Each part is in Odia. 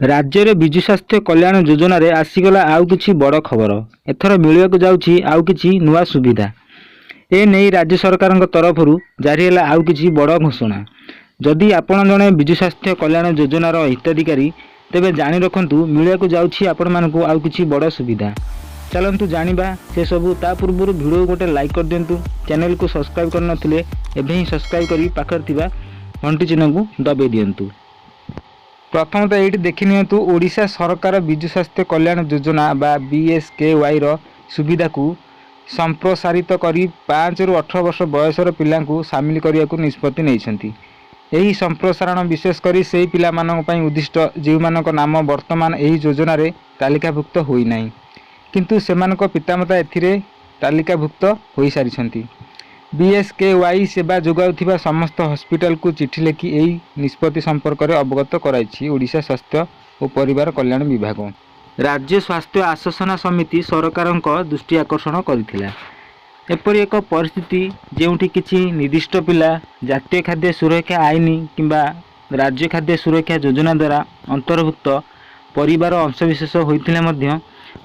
ରାଜ୍ୟରେ ବିଜୁ ସ୍ୱାସ୍ଥ୍ୟ କଲ୍ୟାଣ ଯୋଜନାରେ ଆସିଗଲା ଆଉ କିଛି ବଡ଼ ଖବର। ଏଥର ମିଳିବାକୁ ଯାଉଛି ଆଉ କିଛି ନୂଆ ସୁବିଧା। ଏ ନେଇ ରାଜ୍ୟ ସରକାରଙ୍କ ତରଫରୁ ଜାରି ହେଲା ଆଉ କିଛି ବଡ଼ ଘୋଷଣା। ଯଦି ଆପଣ ଜଣେ ବିଜୁ ସ୍ୱାସ୍ଥ୍ୟ କଲ୍ୟାଣ ଯୋଜନାର ହିତାଧିକାରୀ, ତେବେ ଜାଣି ରଖନ୍ତୁ, ମିଳିବାକୁ ଯାଉଛି ଆପଣମାନଙ୍କୁ ଆଉ କିଛି ବଡ଼ ସୁବିଧା। ଚାଲନ୍ତୁ ଜାଣିବା ସେସବୁ। ତା ପୂର୍ବରୁ ଭିଡ଼ିଓ ଗୋଟେ ଲାଇକ୍ କରିଦିଅନ୍ତୁ। ଚ୍ୟାନେଲକୁ ସବସ୍କ୍ରାଇବ୍ କରିନଥିଲେ ଏବେ ହିଁ ସବସ୍କ୍ରାଇବ୍ କରି ପାଖରେ ଥିବା ଘଣ୍ଟି ଚିହ୍ନକୁ ଦବାଇ ଦିଅନ୍ତୁ। ପ୍ରଥମତଃ ଏଇଠି ଦେଖିନିଅନ୍ତୁ, ଓଡ଼ିଶା ସରକାର ବିଜୁ ସ୍ୱାସ୍ଥ୍ୟ କଲ୍ୟାଣ ଯୋଜନା ବା ବିଏସ୍କେୱାଇର ସୁବିଧାକୁ ସମ୍ପ୍ରସାରିତ କରି 5ରୁ 18 ବର୍ଷ ବୟସର ପିଲାଙ୍କୁ ସାମିଲ କରିବାକୁ ନିଷ୍ପତ୍ତି ନେଇଛନ୍ତି। ଏହି ସମ୍ପ୍ରସାରଣ ବିଶେଷ କରି ସେହି ପିଲାମାନଙ୍କ ପାଇଁ ଉଦ୍ଦିଷ୍ଟ, ଯେଉଁମାନଙ୍କ ନାମ ବର୍ତ୍ତମାନ ଏହି ଯୋଜନାରେ ତାଲିକାଭୁକ୍ତ ହୋଇନାହିଁ, କିନ୍ତୁ ସେମାନଙ୍କ ପିତାମାତା ଏଥିରେ ତାଲିକାଭୁକ୍ତ ହୋଇସାରିଛନ୍ତି। ବିଏସ୍କେୱାଇ ସେବା ଯୋଗାଉଥିବା ସମସ୍ତ ହସ୍ପିଟାଲକୁ ଚିଠି ଲେଖି ଏହି ନିଷ୍ପତ୍ତି ସମ୍ପର୍କରେ ଅବଗତ କରାଇଛି ଓଡ଼ିଶା ସ୍ୱାସ୍ଥ୍ୟ ଓ ପରିବାର କଲ୍ୟାଣ ବିଭାଗ। ରାଜ୍ୟ ସ୍ୱାସ୍ଥ୍ୟ ଆଶ୍ୱାସନା ସମିତି ସରକାରଙ୍କ ଦୃଷ୍ଟି ଆକର୍ଷଣ କରିଥିଲା। ଏପରି ଏକ ପରିସ୍ଥିତି ଯେଉଁଠି କିଛି ନିର୍ଦ୍ଦିଷ୍ଟ ପିଲା ଜାତୀୟ ଖାଦ୍ୟ ସୁରକ୍ଷା ଆଇନ କିମ୍ବା ରାଜ୍ୟ ଖାଦ୍ୟ ସୁରକ୍ଷା ଯୋଜନା ଦ୍ୱାରା ଅନ୍ତର୍ଭୁକ୍ତ ପରିବାର ଅଂଶବିଶେଷ ହୋଇଥିଲେ ମଧ୍ୟ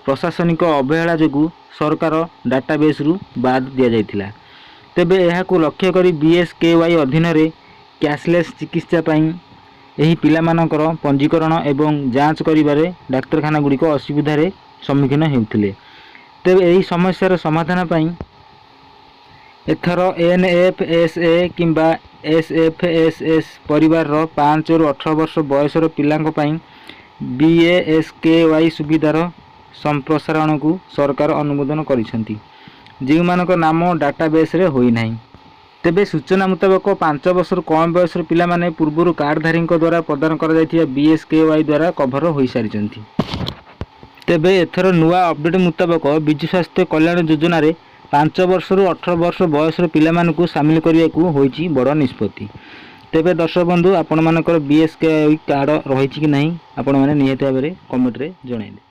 ପ୍ରଶାସନିକ ଅବହେଳା ଯୋଗୁଁ ସରକାର ଡାଟାବେସ୍ରୁ ବାଦ ଦିଆଯାଇଥିଲା। ତେବେ ଏହାକୁ ଲକ୍ଷ୍ୟ କରି ବିଏସ୍କେୱାଇ ଅଧୀନରେ କ୍ୟାସଲେସ୍ ଚିକିତ୍ସା ପାଇଁ ଏହି ପିଲାମାନଙ୍କର ପଞ୍ଜୀକରଣ ଏବଂ ଯାଞ୍ଚ କରିବାରେ ଡାକ୍ତରଖାନାଗୁଡ଼ିକ ଅସୁବିଧାରେ ସମ୍ମୁଖୀନ ହେଉଥିଲେ। ତେବେ ଏହି ସମସ୍ୟାର ସମାଧାନ ପାଇଁ ଏଥର ଏନ୍ଏଫ୍ଏସ୍ଏ କିମ୍ବା ଏସ୍ଏଫ୍ଏସ୍ଏସ୍ ପରିବାରର 5ରୁ 18 ବର୍ଷ ବୟସର ପିଲାଙ୍କ ପାଇଁ ବିଏସ୍କେୱାଇ ସୁବିଧାର ସମ୍ପ୍ରସାରଣକୁ ସରକାର ଅନୁମୋଦନ କରିଛନ୍ତି, ଯେଉଁମାନଙ୍କ ନାମ ଡାଟାବେସ୍ରେ ହୋଇନାହିଁ। ତେବେ ସୂଚନା ମୁତାବକ, 5 ବର୍ଷରୁ କମ୍ ବୟସର ପିଲାମାନେ ପୂର୍ବରୁ କାର୍ଡଧାରୀଙ୍କ ଦ୍ୱାରା ପ୍ରଦାନ କରାଯାଇଥିବା ବିଏସ୍କେୱାଇ ଦ୍ୱାରା କଭର ହୋଇସାରିଛନ୍ତି। ତେବେ ଏଥର ନୂଆ ଅପଡେଟ୍ ମୁତାବକ ବିଜୁ ସ୍ୱାସ୍ଥ୍ୟ କଲ୍ୟାଣ ଯୋଜନାରେ 5 ବର୍ଷରୁ 18 ବର୍ଷ ବୟସର ପିଲାମାନଙ୍କୁ ସାମିଲ କରିବାକୁ ହୋଇଛି ବଡ଼ ନିଷ୍ପତ୍ତି। ତେବେ ଦର୍ଶକ ବନ୍ଧୁ, ଆପଣମାନଙ୍କର ବିଏସ୍କେୱାଇ କାର୍ଡ଼ ରହିଛି କି ନାହିଁ, ଆପଣମାନେ ନିହାତି ଭାବରେ କମେଣ୍ଟରେ ଜଣାଇବେ।